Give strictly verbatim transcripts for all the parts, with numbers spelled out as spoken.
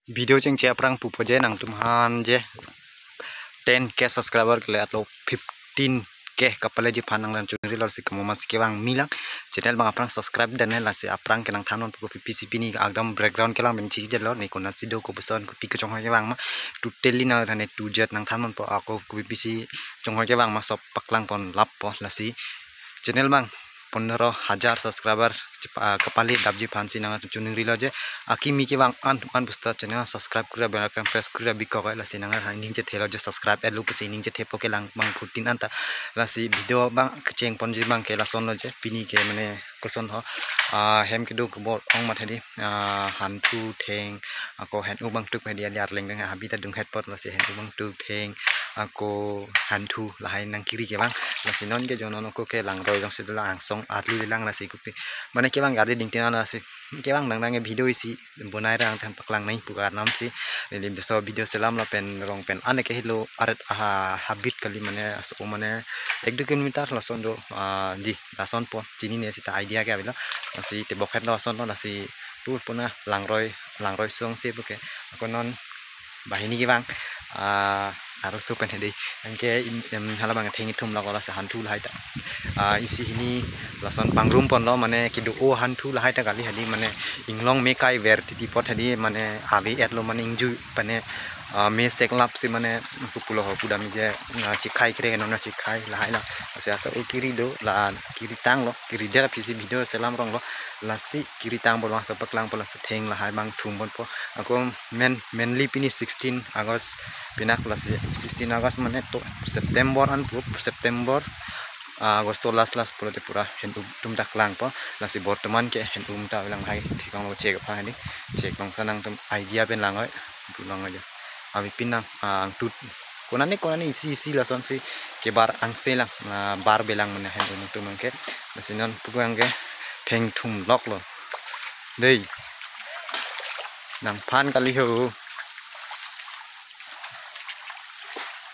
Video chengche aphrang pupo je nangtum aphan je ten K subscriber kele atlo fifteen K kapale ji aphan nanglang chunri lor si kamo masi kevang milang channel abang aphrang subscribe dan lasi aphrang ke nangthannon po kopi pisi pini akdam background kelang pen chiji lo ne konatsi do kopuson kopi kechonghoi kevang ma totally nang thane to jet nangthannon po ako kopi pisi chonghoi kevang ma sop paklang pon lap po lasi channel abang pondro hajar subscriber chepa- ah, kapale dapji aphan si nangtum chunri lo je akimi kevang an an pusta channel subscribe kura bell icon press kura bikok lasi nang ha ning chethe lo je subscribe et lo pusi ning chethe po kelang abang phutin anta lasi video abang kecheng ponji abang ke lason lo je pini ke mane koson ho ah, hem kedo kebor ong mat hedi ah, hanthu theng ako hen ubang tuk hedi ali arleng deng habi ta dung het pot lasi hen ubang tuk theng ako hanthu lahai nang kiri kevang lasi non ke jonon ako ke langroi jongsi dolang angsong arli lang lasi kopi mane kevang gari dingtin lasi kevang dang dang video isi bonai rang than paklang nai puka nam si lim so video selam lapen rong pen ane ke hilo aret aha habit kali mane aso mane ek dui kilometer lason do ah, di lason po chinine sita idea ke avelo lasi tebok het lason lo lasi pu puna langroi langroi song si puke ako non banghini kevang ah, arloso pen hedi anke in- em, hala abang theng ithum lo lasi hanthu lahai ta ah, isi hini lason pangrum ponlo mane kedo o hanthu lahai ta kali hedi mane inglong me kai ver titi pot hedi mane ave et lo mane ingju pane ah, me seklap si mane pupulo ho pudam je ah, chikhai kre non chikhai lahai la ase asa o kiri do la kiri tanglo kiri der aphi si video selam rong lo lasi kiri tang bolo asa paklang po lasi theng lahai abang thum pon po ako men mainly pini sixteen August pinak lasi sixteen August mane to September an pu September ah, August to last last pulote pura hen um tum dak lang po lasi bortoman ke hen um ta lang hai thikong lo chek apha hedi chek long sa nangtum idea pen lang oi pu long aja avi pin nang ah, angtut konane konane isi isi lason si kebar angse lang ah, bar belang mane hen um tum ke lasi non pugang ke theng thum lok lo dei nangphan kali ho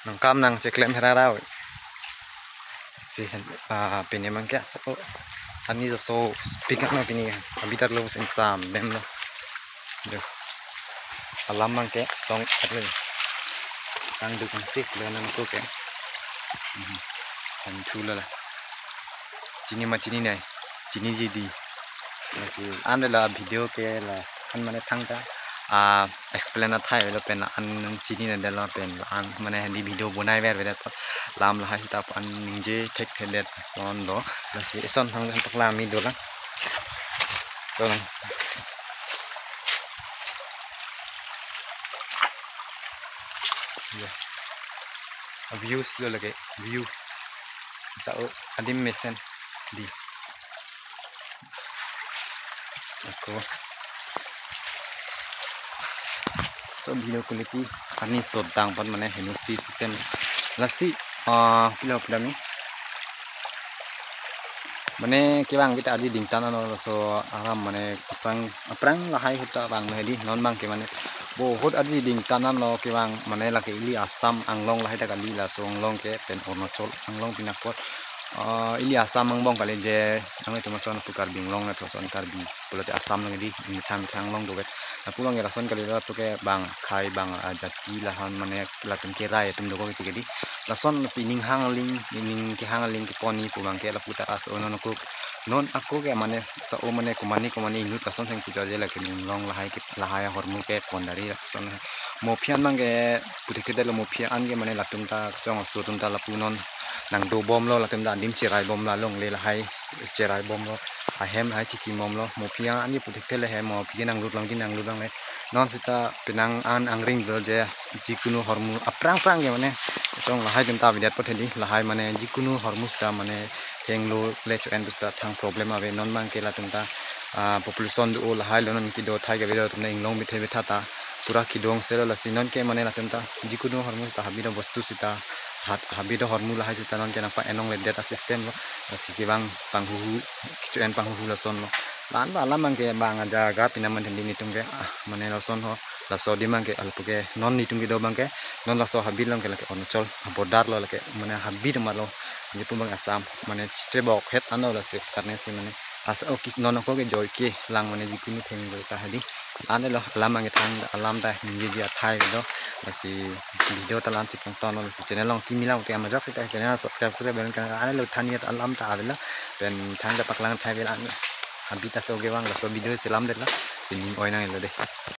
nangkam nang cheklem hera rau si hen ah, pini abang ke so ani so speak up na pini abitar lo sing sam dem lo jo alam abang ke tong atlo tang duk ang sik lo nang ko ke Mhm. Hanthu lo la chini ma chini nai chini ji di lasi an la video ke la an mane thangta ah explain athai lo pen an chini na dela pen an mane hedi video bonai ver ver lam lahai sita an ningje thek thek det son lo lasi eson thang thang paklang mi do la so views lo lagi view sa o adim mesen di ako so video quality ani sodang pan mane henu si system lasi ah pila pila mi mane kevang kita aji dingtan ano so aram mane aphrang aphrang lahai huta abang hedi non abang ke mane bohut aji dingtan ano kevang mane lake ili Assam anglong lahai ta kali laso anglong ke pen Arunachal anglong pinakot ah, ili Assam angbong kali je nang itu mason pu Karbi Anglong na thoson Karbi pulote Assam lang di mithang mithang long dovet na pulang ya lason kali la tu ke bang khai bang ah, jati lahan mane latum ke rai atum doko kiti kedi lason si ning hang ling ning ke hang ling ke poni pu abang ke lapu ta as ono nokuk non ako ke mane sa o mane kumani kumani inut lason seng puja je lake ning long lahai ke lahai hormu ke pondari lason mo phian abang ke puthek ke lo mo phian ke mane latum ta chong aso tum ta lapu non nang do bom lo latum ta adim cherai bom la long le lahai cherai bom lo ahem hai chiki bom lo mo phian ani puthek ke le he mo phian nang lut long din nang lut long le non sita penang an angring do je jikunu hormu aphrang phrang ke mane chong lahai tum ta vidat po thedi lahai mane jikunu hormu sita mane thenglo le cho en sita thang problem ave non abang ke latum ta ah, population do o lahai lo non kido thai ke video tum inglong bithe bitha ta pura kidong selo lasi non ke mane latum ta jikunu hormu sita habi do bostu sita hat habi do hormu lahai sita non ke nangpa enong le data system lo lasi kevang panghuhu kichu en panghuhu lason lo lan ba alam abang ke bang aja ga pina man thedi nitum ke ah, mane lason ho laso di abang ke alpu ke non nitum ke do abang ke non laso habi long ke lake Arunachal border lo lake mane habi do malo je pu abang Assam mane chitre bok het ano lasi karne si mane as o kis non ko ke joy ke lang mane jikunu theng do ta hedi Anelo alam angke thang alam ta ningjeje athai lo. Lasi video ta la-ansi kangtonlo, lasi channel along kimi lang te amajok sita channel subscribe kure bell kan anelo thani alam ta avelo. Pen thang ta paklang thai bel an. Abita so gewang laso video si lamdetlo. Si ning oi nanglo de.